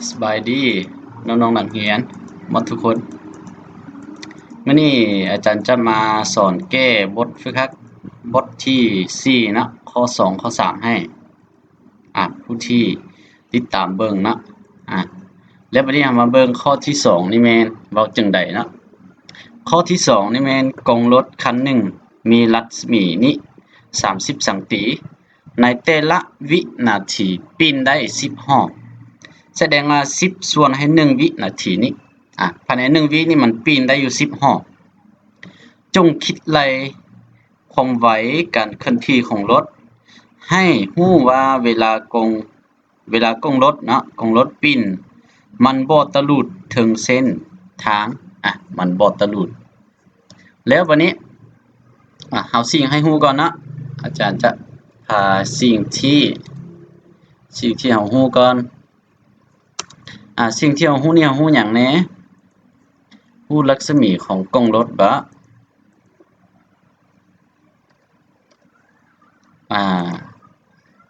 ສະບາຍດີນ້ອງໆນັກຮຽນໝົດທຸກຄົນ. ມື້ນີ້ອາຈານຈະມາສອນແກ້ບົດຝຶກຫັດ ບົດທີສີ່ເນາະ, ຂໍ້ສອງ ຂໍ້ສາມໃຫ້ ອາ ຜູ້ທີ່ຕິດຕາມເບິ່ງເນາະ. ອາ ແລ້ວບັດນີ້ເຮົາມາເບິ່ງຂໍ້ທີສອງນີ້ແມ່ນເວົ້າຈັ່ງໃດເນາະ. ຂໍ້ທີສອງນີ້ແມ່ນ ກົງລົດຄັນໜຶ່ງມີລັດສະໝີນິສາມສິບສັງຕີ ໃນແຕ່ລະວິນາທີປິ່ນໄດ້ສິບຮອບ. ສະແດງວ່າສິບສ່ວນໃຫ້ໜຶ່ງວິນາທີນີ້ ອາ ພາຍໃນໜຶ່ງວິນີ້ມັນປິ່ນໄດ້ຢູ່ສິບຮອບ. ຈົ່ງຄິດໄລ່ຄວາມໄວການເຄື່ອນທີ່ຂອງລົດ ໃຫ້ຮູ້ວ່າເວລາກົງ ເວລາກົງລົດເນາະ, ກົງລົດປິ່ນ ມັນບໍ່ຕະຫຼຸດເທິງເສັ້ນທາງ ອາ ມັນບໍ່ຕະຫຼຸດ. ແລ້ວບັດນີ້ ອາ ເຮົາສິ່ງໃຫ້ຮູ້ກ່ອນເນາະ, ອາຈານຈະພາສິ່ງທີ່ ສິ່ງທີ່ເຮົາຮູ້ກ່ອນ. ອາ ສິ່ງທີ່ເຮົາຮູ້ນີ້ ເຮົາຮູ້ຫຍັງແດ່? ຮູ້ລັດສະໝີຂອງກົງລົດບໍ? ອາ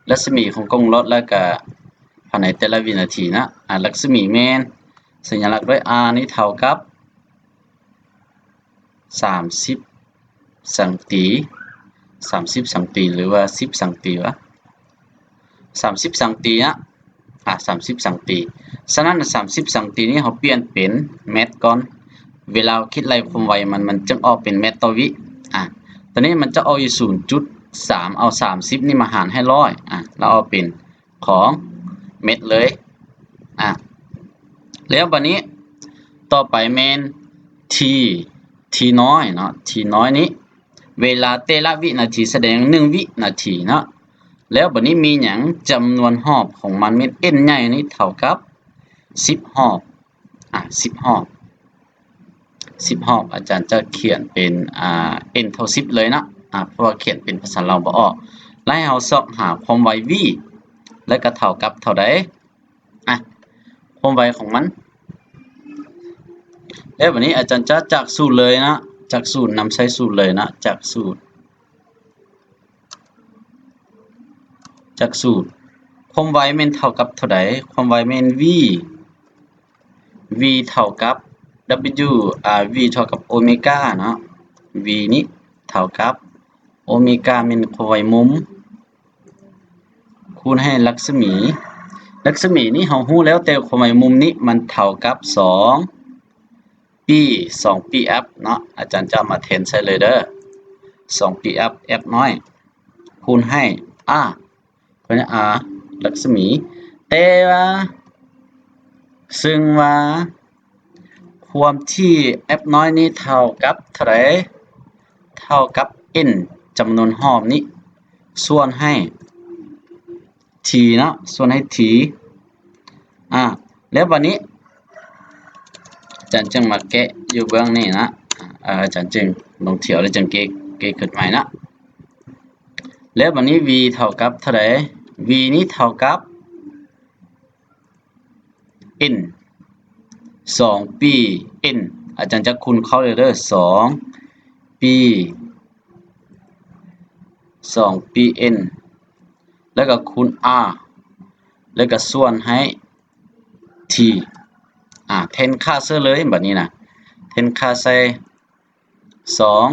ລັດສະໝີຂອງກົງລົດ ແລ້ວກະພາຍໃນແຕ່ລະວິນາທີເນາະ. ອາ ລັດສະໝີແມ່ນສັນຍາລັກດ້ວຍ R ນີ້ເທົ່າກັບສາມສິບສັງຕີ ສາມສິບສັງຕີ ຫຼືວ່າສິບສັງຕີວະ? ສາມສິບສັງຕີເນາະ. ອາ ສາມສິບສັງຕີ. ສະນັ້ນ ສາມສິບສັງຕີນີ້ ເຮົາປ່ຽນເປັນແມັດກ່ອນ. ເວລາເຮົາຄິດໄລ່ຄວາມໄວມັນ ມັນຈຶ່ງອອກເປັນແມັດຕໍ່ວິ. ອາ ຕອນນີ້ມັນຈະອອກຢູ່ສູນຈຸດສາມ ເອົາສາມສິບນີ້ມາຫານໃຫ້ຮ້ອຍ ອາ ແລ້ວເອົາເປັນຂອງແມັດເລີຍ. ອາ ແລ້ວບັດນີ້ຕໍ່ໄປແມ່ນ T T ນ້ອຍເນາະ, T ນ້ອຍນີ້ ເວລາແຕ່ລະວິນາທີສະແດງໜຶ່ງວິນາທີເນາະ. ແລ້ວບັດນີ້ມີຫຍັງ? ຈຳນວນຮອບຂອງມັນແມ່ນ N ໃຫຍ່ນີ້ເທົ່າກັບສິບຮອບ ອາ ສິບຮອບ ສິບຮອບ. ອາຈານຈະຂຽນເປັນ ອາ N ເທົ່າສິບເລີຍເນາະ ອາ ເພາະວ່າຂຽນເປັນພາສາລາວບໍ່ອອກ. ແລ້ວໃຫ້ເຮົາຊອກຫາຄວາມໄວ V ແລ້ວກໍເທົ່າກັບເທົ່າໃດ? ອາ ຄວາມໄວຂອງມັນ. ແລ້ວບັດນີ້ອາຈານຈະຈາກສູດເລີຍເນາະ, ຈາກສູດ ນຳໃຊ້ສູດເລີຍເນາະ, ຈາກສູດ ຈາກສູດ ຄວາມໄວແມ່ນເທົ່າກັບເທົ່າໃດ? ຄວາມໄວແມ່ນ V V ເທົ່າກັບ W ອາ V ເທົ່າກັບໂອເມກາເນາະ, V ນີ້ເທົ່າກັບໂອເມກາແມ່ນຄວາມໄວມຸມ ຄູນໃຫ້ລັດສະໝີ. ລັດສະໝີນີ້ເຮົາຮູ້ແລ້ວ ແຕ່ຄວາມໄວມຸມນີ້ມັນເທົ່າກັບສອງປີ ສອງປີ F ເນາະ. ອາຈານຈະເອົາມາແທນໃສ່ເລີຍເດີ ສອງປີ F F ນ້ອຍ ຄູນໃຫ້ R ເພິ່ນ R ລັດສະໝີ. ແຕ່ວ່າ ເຊິ່ງວ່າ ຄວາມຖີ່ F ນ້ອຍນີ້ເທົ່າກັບເທົ່າໃດ? ເທົ່າກັບ N ຈຳນວນຮອບນີ້ ສ່ວນໃຫ້ T ເນາະ, ສ່ວນໃຫ້ T. ອາ ແລ້ວບັດນີ້ ອາຈານຈຶ່ງມາແກະຢູ່ເບື້ອງນີ້ນະ, ອາ ອາຈານຈຶ່ງລົງຖຽວ ແລ້ວຈຶ່ງແກະ ແກະຂຶ້ນໃໝ່ນະ. ແລ້ວບັດນີ້ V ເທົ່າກັບເທົ່າໃດ? V ນີ້ເທົ່າກັບ N ສອງປີ N ອາຈານຈະຄູນເຂົ້າເລີຍເດີ ສອງປີ ສອງປີ N ແລ້ວກໍຄູນ R ແລ້ວກໍສ່ວນໃຫ້ T. ອາ ແທນຄ່າໃສ່ເລີຍບັດນີ້ນະ, ແທນຄ່າໃສ່ ສອງ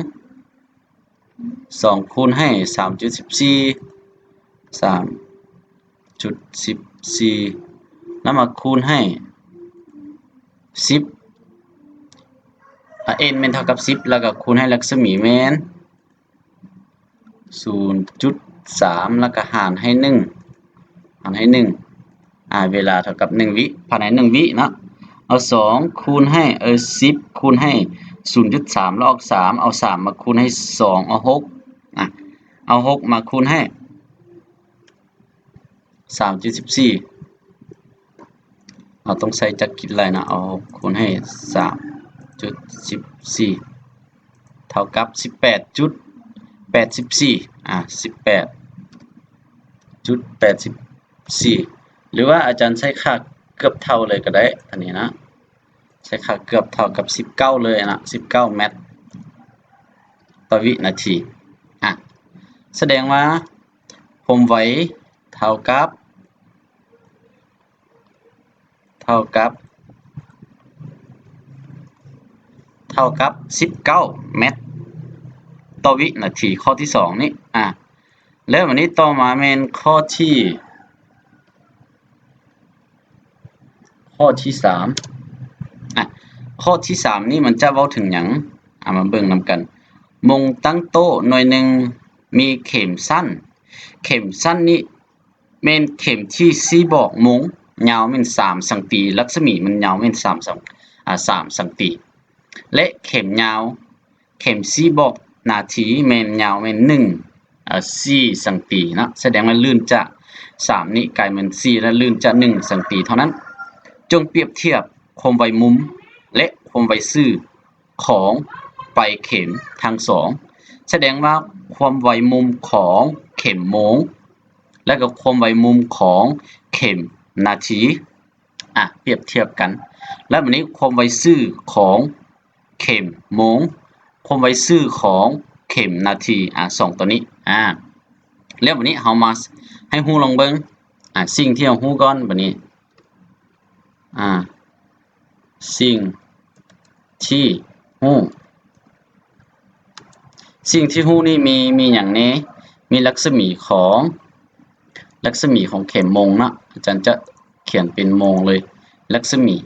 ສອງຄູນໃຫ້ສາມຈຸດສິບສີ່ ສາມຈຸດສິບສີ່ ແລ້ວມາຄູນໃຫ້ສິບ ອາ N ແມ່ນເທົ່າກັບສິບ ແລ້ວກໍຄູນໃຫ້ລັດສະໝີແມ່ນສູນຈຸດສາມ ແລ້ວກໍຫານໃຫ້ໜຶ່ງ ຫານໃຫ້ໜຶ່ງ ອາ ເວລາເທົ່າກັບໜຶ່ງວິ ພາຍໃນໜຶ່ງວິເນາະ. ເອົາສອງຄູນໃຫ້ ເອີ ສິບຄູນໃຫ້ສູນຈຸດສາມ ແລ້ວອອກສາມ ເອົາສາມມາຄູນໃຫ້ສອງ ເອົາຫົກ ອາ ເອົາຫົກມາຄູນໃຫ້ສາມຈຸດສິບສີ່ ເຮົາຕ້ອງໃຊ້ຈັກຄິດໄລ່ເນາະ, ເອົາຫົກຄູນໃຫ້ສາມຈຸດສິບສີ່ ເທົ່າກັບສິບແປດຈຸດແປດສິບສີ່ ອາ ສິບແປດຈຸດແປດສິບສີ່ ຫຼືວ່າອາຈານໃຊ້ຄ່າເກືອບເທົ່າເລີຍກໍໄດ້ ອັນນີ້ນະ ໃຊ້ຄ່າເກືອບເທົ່າກັບສິບເກົ້າເລີຍນະ ສິບເກົ້າແມັດຕໍ່ວິນາທີ. ອາ ສະແດງວ່າຄວາມໄວເທົ່າກັບ ເທົ່າກັບ ເທົ່າກັບສິບເກົ້າແມັດຕໍ່ວິນາທີ ຂໍ້ທີສອງນີ້ ອາ ແລ້ວບາດນີ້ຕໍ່ມາແມ່ນຂໍ້ທີ ຂໍ້ທີສາມ ອາ ຂໍ້ທີສາມນີ້ມັນຈະເວົ້າເຖິງຫຍັງ? ອາ ມາເບິ່ງນຳກັນ. ມົງຕັ້ງໂຕະໜ່ວຍໜຶ່ງມີເຂັມສັ້ນ. ເຂັມສັ້ນນີ້ແມ່ນເຂັມທີ່ຊີ້ບອກໂມງ, ຍາວແມ່ນສາມສັງຕີ, ລັດສະໝີມັນຍາວແມ່ນສາມສັງ ອາ ສາມສັງຕີ ແລະ ເຂັມຍາວ ເຂັມຊີ້ບອກນາທີແມ່ນຍາວແມ່ນໜຶ່ງ ອາ ສີ່ສັງຕີເນາະ, ສະແດງວ່າລື່ນຈາກສາມນີ້ກາຍເປັນສີ່ ແລະ ລື່ນຈາກໜຶ່ງສັງຕີເທົ່ານັ້ນ. ຈົ່ງປຽບທຽບຄວາມໄວມຸມ ແລະ ຄວາມໄວສື່ຂອງປາຍເຂັມທັງສອງ, ສະແດງວ່າຄວາມໄວມຸມຂອງເຂັມໂມງ ແລະ ກໍຄວາມໄວມຸມຂອງເຂັມນາທີ. ອາ ປຽບທຽບກັນ ແລ້ວບາດນີ້ຄວາມໄວສື່ຂອງເຂັມໂມງ, ຄວາມໄວສື່ຂອງເຂັມນາທີ ອາ ສອງຕົວນີ້ ອາ ແລ້ວບາດນີ້ເຮົາມາ ໃຫ້ຮູ້ລອງເບິ່ງ ອາ ສິ່ງທີ່ເຮົາຮູ້ກ່ອນບາດນີ້ ອາ ສິ່ງທີ່ຮູ້ ສິ່ງທີ່ຮູ້ນີ້ມີ ມີຫຍັງແດ່? ມີລັດສະໝີຂອງ ລັດສະໝີຂອງເຂັມໂມງເນາະ, ອາຈານຈະຂຽນເປັນໂມງເລີຍ. ລັດສະໝີ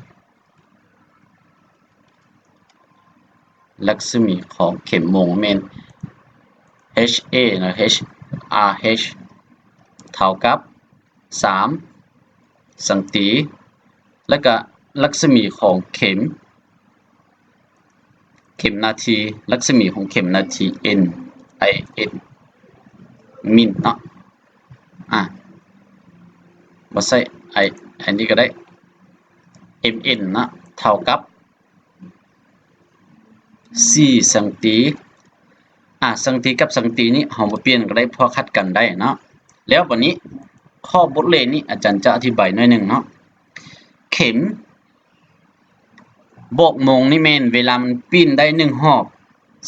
ລັດສະໝີຂອງເຂັມໂມງແມ່ນ H A ເນາະ, H R H ເທົ່າກັບ ສາມສັງຕີ ແລ້ວກະລັດສະໝີຂອງເຂັມ ເຂັມນາທີ ລັດສະໝີຂອງເຂັມນາທີ N I N min ເນາະ ອາ ບໍ່ໃສ່ I ອັນນີ້ກໍໄດ້ M N ເນາະ ເທົ່າກັບ ສີ່ສັງຕີ ອາ ສັງຕີກັບສັງຕີນີ້ເຮົາບໍ່ປ່ຽນກໍໄດ້ ເພາະຂັດກັນໄດ້ເນາະ. ແລ້ວບາດນີ້ຂໍ້ບົດເລກນີ້ອາຈານຈະອະທິບາຍໜ້ອຍໜຶ່ງເນາະ. ເຂັມບອກໂມງນີ້ແມ່ນເວລາມັນປິ່ນໄດ້ໜຶ່ງຮອບ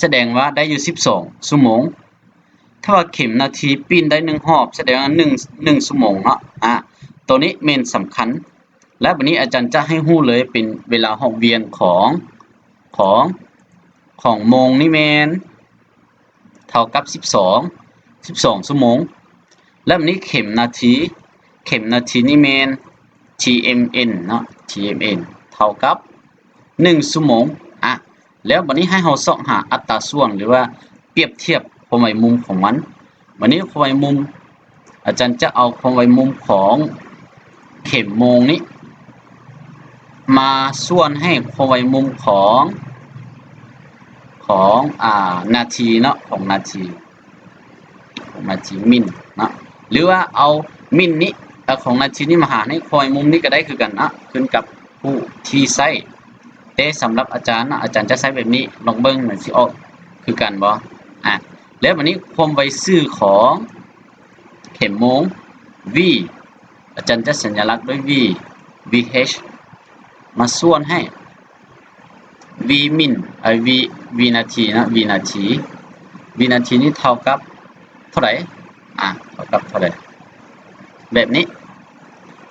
ສະແດງວ່າໄດ້ຢູ່ສິບສອງຊົ່ວໂມງ. ຖ້າວ່າເຂັມນາທີປິ່ນໄດ້ໜຶ່ງຮອບ ສະແດງວ່າໜຶ່ງ ໜຶ່ງຊົ່ວໂມງເນາະ. ອາ ໂຕນີ້ແມ່ນສຳຄັນ. ແລ້ວບາດນີ້ອາຈານຈະໃຫ້ຮູ້ເລີຍເປັນເວລາຮອບວຽນຂອງ ຂອງ ຂອງໂມງນີ້ແມ່ນເທົ່າກັບສິບສອງ ສິບສອງຊົ່ວໂມງ. ແລ້ວບາດນີ້ເຂັມນາທີ ເຂັມນາທີນີ້ແມ່ນ T M N ເນາະ T M N ເທົ່າກັບໜຶ່ງຊົ່ວໂມງ. ອະ ແລ້ວບາດນີ້ໃຫ້ເຮົາຊອກຫາອັດຕາສ່ວນ ຫຼືວ່າປຽບທຽບຄວາມໄວມຸມຂອງມັນ. ບາດນີ້ຄວາມໄວມຸມ ອາຈານຈະເອົາຄວາມໄວມຸມຂອງເຂັມໂມງນີ້ ມາສ່ວນໃຫ້ຄວາມໄວມຸມຂອງ ຂອງ ອາ ນາທີເນາະ ຂອງນາທີ ຂອງນາທີມິນເນາະ ຫຼືວ່າເອົາມິນນີ້ ເອົາຂອງນາທີນີ້ມາຫານໃຫ້ຄວາມໄວມຸມນີ້ກໍໄດ້ຄືກັນເນາະ ຂຶ້ນກັບຜູ້ທີ່ໃຊ້. ແຕ່ສຳລັບອາຈານເນາະ ອາຈານຈະໃຊ້ແບບນີ້ ລອງເບິ່ງມັນຊິອອກຄືກັນບໍ່. ອະ ແລ້ວບາດນີ້ຄວາມໄວສື່ຂອງເຂັມໂມງ V ອາຈານຈະສັນຍະລັກດ້ວຍ V VH ມາສ່ວນໃຫ້ V min ເອີ V ວິນາທີເນາະ ວິນາທີ ວິນາທີນີ້ເທົ່າກັບເທົ່າໃດ? ອາ ເທົ່າກັບເທົ່າໃດ? ແບບນີ້.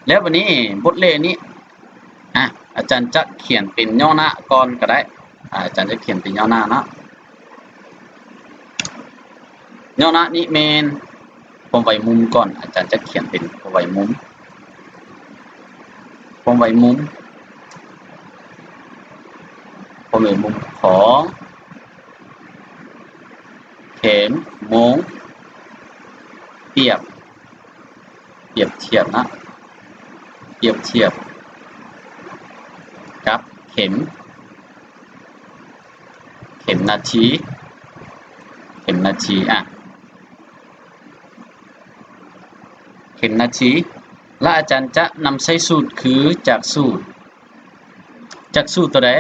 ແລ້ວບາດນີ້ບົດເລກນີ້ ອາ ອາຈານຈະຂຽນເປັນຫຍໍ້ໜ້າກ່ອນກໍໄດ້ ອາ ອາຈານຈະຂຽນເປັນຫຍໍ້ໜ້າເນາະ. ຫຍໍ້ໜ້ານີ້ແມ່ນຄວາມໄວມຸມກ່ອນ ອາຈານຈະຂຽນເປັນຄວາມໄວມຸມ ຄວາມໄວມຸມ ຄວາມໄວມຸມຂອງເຂັມໂມງ ປຽບ ປຽບທຽບນະ ປຽບທຽບກັບເຂັມ ເຂັມນາທີ ເຂັມນາທີ ອະ ເຂັມນາທີ ແລະ ອາຈານຈະນຳໃຊ້ສູດຄື ຈາກສູດ ຈາກສູດຕົວໃດ?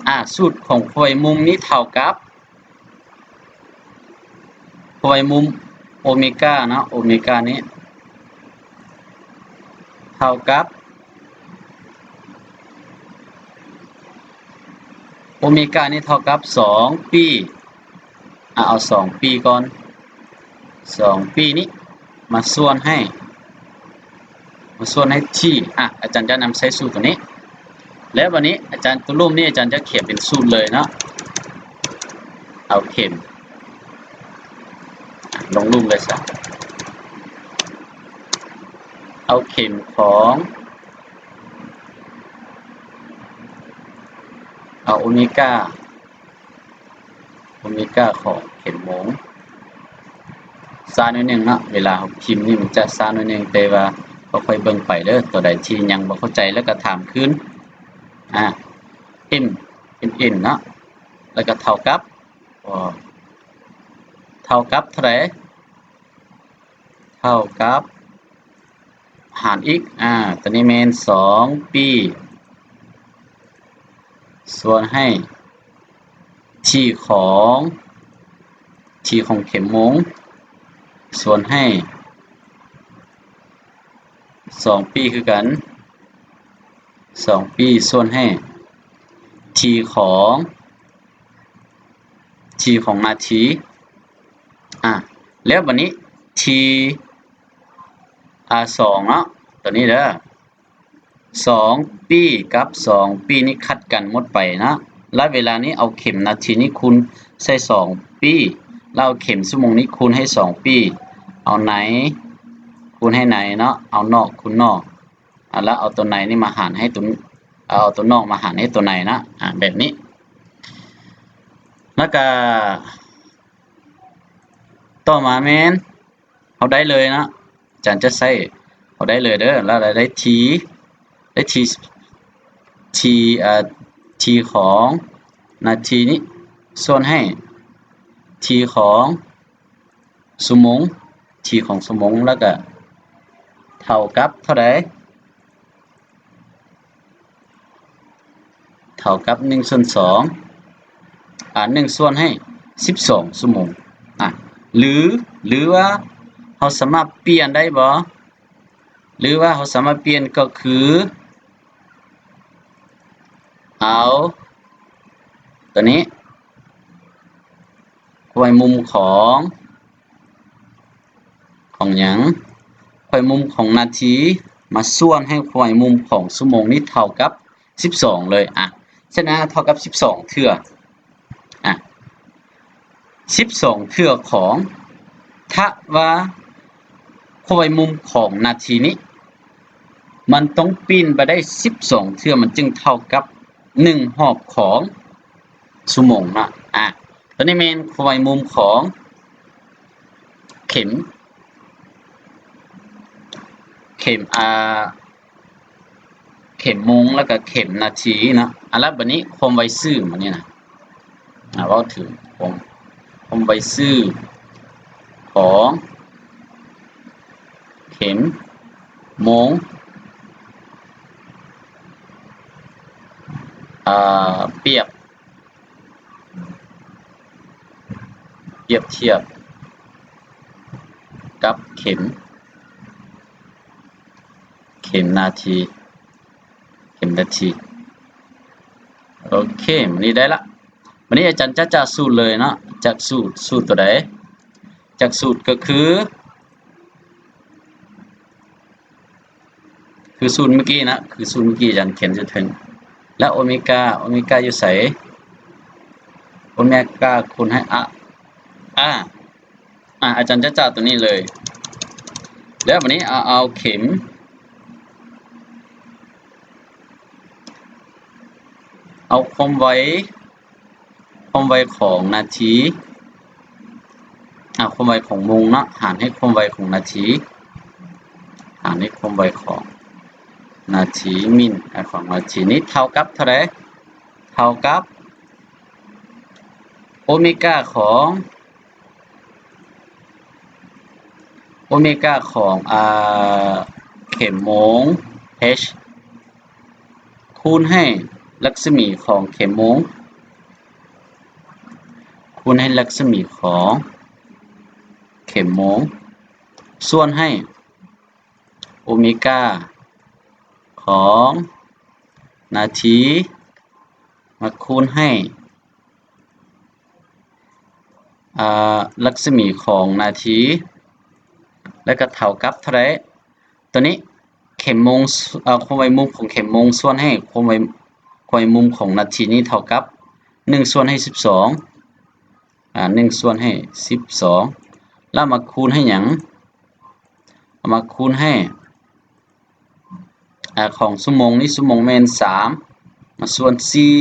ອາ ສູດຂອງຄວາມໄວມຸມນີ້ເທົ່າກັບ ຄວາມໄວມຸມໂອເມກາເນາະ ໂອເມການີ້ເທົ່າກັບ ໂອເມການີ້ເທົ່າກັບສອງປີ ອາ ເອົາສອງປີກ່ອນ ສອງປີນີ້ມາສ່ວນໃຫ້ ມາສ່ວນໃຫ້ T ອາ ອາ ຈານຈະນຳໃຊ້ສູດຕົວນີ້ ແລ້ວບາດນີ້ອາຈານ ຕົວຮູບນີ້ອາຈານຈະຂຽນເປັນສູດເລີຍເນາະ. ເອົາເຂັມ ອາ ລົງຮູບເລີຍຊະ. ເອົາເຂັມຂອງ ເອົາໂອເມກາ ໂອເມກາຂອງເຂັມໂມງ ຊ້າໜ້ອຍໜຶ່ງເນາະ. ເວລາເຮົາພິມນີ້ມັນຈະຊ້າໜ້ອຍໜຶ່ງ ແຕ່ວ່າຄ່ອຍໆເບິ່ງໄປເດີ. ຕົວໃດທີ່ຍັງບໍ່ເຂົ້າໃຈແລ້ວກໍຖາມຄືນ. ອາ ເອັມ ເອັມເອັນເນາະ ແລ້ວກໍເທົ່າກັບ ເທົ່າກັບເທົ່າໃດ? ເທົ່າກັບ ຫານອີກ ອາ ຕົວນີ້ແມ່ນສອງປີ ສ່ວນໃຫ້ T ຂອງ T ຂອງເຂັມໂມງ ສ່ວນໃຫ້ ສອງປີຄືກັນ ສອງປີ ສ່ວນໃຫ້ T ຂອງ T ຂອງນາທີ. ອາ ແລ້ວບາດນີ້ T ອາ ສອງເນາະ ຕົວນີ້ເດີ ສອງປີກັບສອງປີນີ້ຂັດກັນໝົດໄປເນາະ. ແລ້ວເວລານີ້ເອົາເຂັມນາທີນີ້ຄູນໃສ່ສອງປີ ແລ້ວເອົາເຂັມຊົ່ວໂມງນີ້ຄູນໃຫ້ສອງປີ ເອົາໃນຄູນໃຫ້ໃນເນາະ ເອົານອກຄູນນອກ ອາ ແລ້ວເອົາຕົວໃນນີ້ມາຫານໃຫ້ຕົວ ເອົາຕົວນອກມາຫານໃຫ້ຕົວໃນນະ ອາ ແບບນີ້. ແລ້ວກະຕໍ່ມາແມ່ນເຮົາໄດ້ເລີຍນະ ອາຈານຈະໃຊ້ ເຮົາໄດ້ເລີຍເດີ ແລ້ວໄດ້ T ໄດ້ T T ອາ T ຂອງນາທີນີ້ ສ່ວນໃຫ້ T ຂອງຊົ່ວໂມງ T ຂອງຊົ່ວໂມງ ແລ້ວກະເທົ່າກັບເທົ່າໃດ? ເທົ່າກັບໜຶ່ງສ່ວນສອງ ອາ ໜຶ່ງສ່ວນໃຫ້ສິບສອງຊົ່ວໂມງ. ອາ ຫຼື ຫຼືວ່າເຮົາສາມາດປ່ຽນໄດ້ບໍ່? ຫຼືວ່າເຮົາສາມາດປ່ຽນກໍຄື ເອົາຕົວນີ້ ຄວາມໄວມຸມຂອງ ຂອງຫຍັງ? ຄວາມໄວມຸມຂອງນາທີ ມາສ່ວນໃຫ້ຄວາມໄວມຸມຂອງຊົ່ວໂມງນີ້ເທົ່າກັບສິບສອງເລີຍ. ອາ ສະນັ້ນເທົ່າກັບສິບສອງເທື່ອ ອາ ສິບສອງເທື່ອຂອງ ຖ້າວ່າຄວາມໄວມຸມຂອງນາທີນີ້ ມັນຕ້ອງປິ່ນໄປໄດ້ສິບສອງເທື່ອ ມັນຈຶ່ງເທົ່າກັບໜຶ່ງຮອບຂອງຊົ່ວໂມງເນາະ. ອາ ຕົວນີ້ແມ່ນຄວາມໄວມຸມຂອງເຂັມ ເຂັມ ອາ ເຂັມໂມງ ແລ້ວກະເຂັມນາທີເນາະ. ອາ ແລ້ວບາດນີ້ຄວາມໄວຊື່ ບາດນີ້ນະ ອາ ເວົ້າເຖິງຄວາມ ຄວາມໄວຊື່ຂອງເຂັມໂມງ ອາ ປຽບ ປຽບທຽບກັບເຂັມ ເຂັມນາທີ ເຂັມນາທີ. ໂອເຄ ບາດນີ້ໄດ້ລະ. ບາດນີ້ອາຈານຈະຈາກສູດເລີຍເນາະ ຈາກສູດ ສູດຕົວໃດ? ຈາກສູດກໍຄື ຄືສູດມື້ກີ້ນະ ຄືສູດມື້ກີ້ອາຈານຂຽນຢູ່ເທິງ ແລ້ວໂອເມກາ ໂອເມກາຢູ່ໃສ? ໂອເມກາຄູນໃຫ້ ອາ ອາ ອາ ອາຈານຈະຈາກຕົວນີ້ເລີຍ ແລ້ວບາດນີ້ເອົາ ເອົາເຂັມ ເອົາຄວາມໄວ ຄວາມໄວຂອງນາທີ ອາ ຄວາມໄວຂອງໂມງເນາະ ຫານໃຫ້ຄວາມໄວຂອງນາທີ ຫານໃຫ້ຄວາມໄວຂອງນາທີ ມິນ ອາ ຂອງນາທີນີ້ເທົ່າກັບເທົ່າໃດ? ເທົ່າກັບໂອເມກາຂອງ ໂອເມກາຂອງ ອາ ເຂັມໂມງ H ຄູນໃຫ້ລັກສະໝີຂອງເຂັມໂມງ ຄູນໃຫ້ລັກສະໝີຂອງເຂັມໂມງ ສ່ວນໃຫ້ໂອເມກາຂອງນາທີ ມາຄູນໃຫ້ ອາ ລັກສະໝີຂອງນາທີ ແລ້ວກໍເທົ່າກັບເທົ່າໃດ? ຕົວນີ້ K ເຂັມໂມງ ເອີ ຄວາມໄວມຸມຂອງເຂັມໂມງສ່ວນໃຫ້ຄວາມໄວ ຄວາມໄວມຸມຂອງນາທີນີ້ເທົ່າກັບໜຶ່ງສ່ວນໃຫ້ສິບສອງ ອາ ໜຶ່ງສ່ວນໃຫ້ສິບສອງ ແລ້ວມາຄູນໃຫ້ຫຍັງ? ເອົາມາຄູນໃຫ້ ອາ ຂອງຊົ່ວໂມງນີ້ ຊົ່ວໂມງແມ່ນສາມ ມາສ່ວນສີ່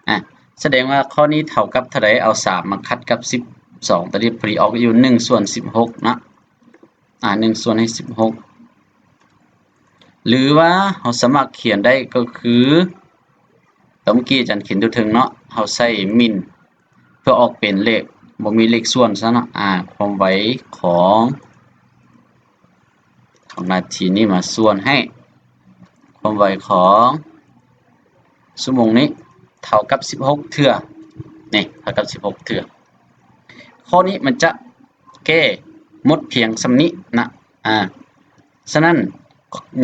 ອາ ສະແດງວ່າຂໍ້ນີ້ເທົ່າກັບເທົ່າໃດ? ເອົາສາມມາຂັດກັບສິບສອງ ຕອນນີ້ພໍດີອອກຢູ່ໜຶ່ງສ່ວນສິບຫົກເນາະ ອາ ໜຶ່ງສ່ວນໃຫ້ສິບຫົກ ຫຼືວ່າເຮົາສາມາດຂຽນໄດ້ກໍຄື ຕອນເມື່ອກີ້ອາຈານຂຽນຢູ່ເທິງເນາະ ເຮົາໃສ່ມິນ ເພື່ອອອກເປັນເລກ ບໍ່ມີເລກສ່ວນຊະເນາະ ອາ ຄວາມໄວຂອງ ຂອງນາທີນີ້ມາສ່ວນໃຫ້ຄວາມໄວຂອງຊົ່ວໂມງນີ້ເທົ່າກັບສິບຫົກເທື່ອ ນີ້ ເທົ່າກັບສິບຫົກເທື່ອ. ຂໍ້ນີ້ມັນຈະແກ້ໝົດພຽງສ່ຳນີ້ນະ ອາ ສະນັ້ນ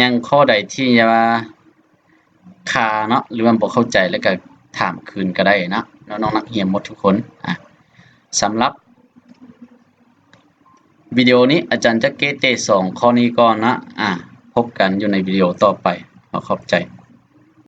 ຍັງຂໍ້ໃດທີ່ວ່າຄາເນາະ ຫຼືວ່າບໍ່ເຂົ້າໃຈ ແລ້ວກະຖາມຄືນກະໄດ້ເນາະ ນ້ອງໆນັກຮຽນໝົດທຸກຄົນ. ອາ ສຳລັບວິດີໂອນີ້ ອາຈານຈະແກ້ແຕ່ສອງຂໍ້ນີ້ກ່ອນເນາະ. ອາ ພົບກັນຢູ່ໃນວິດີໂອຕໍ່ໄປ. ຂໍຂອບໃຈ.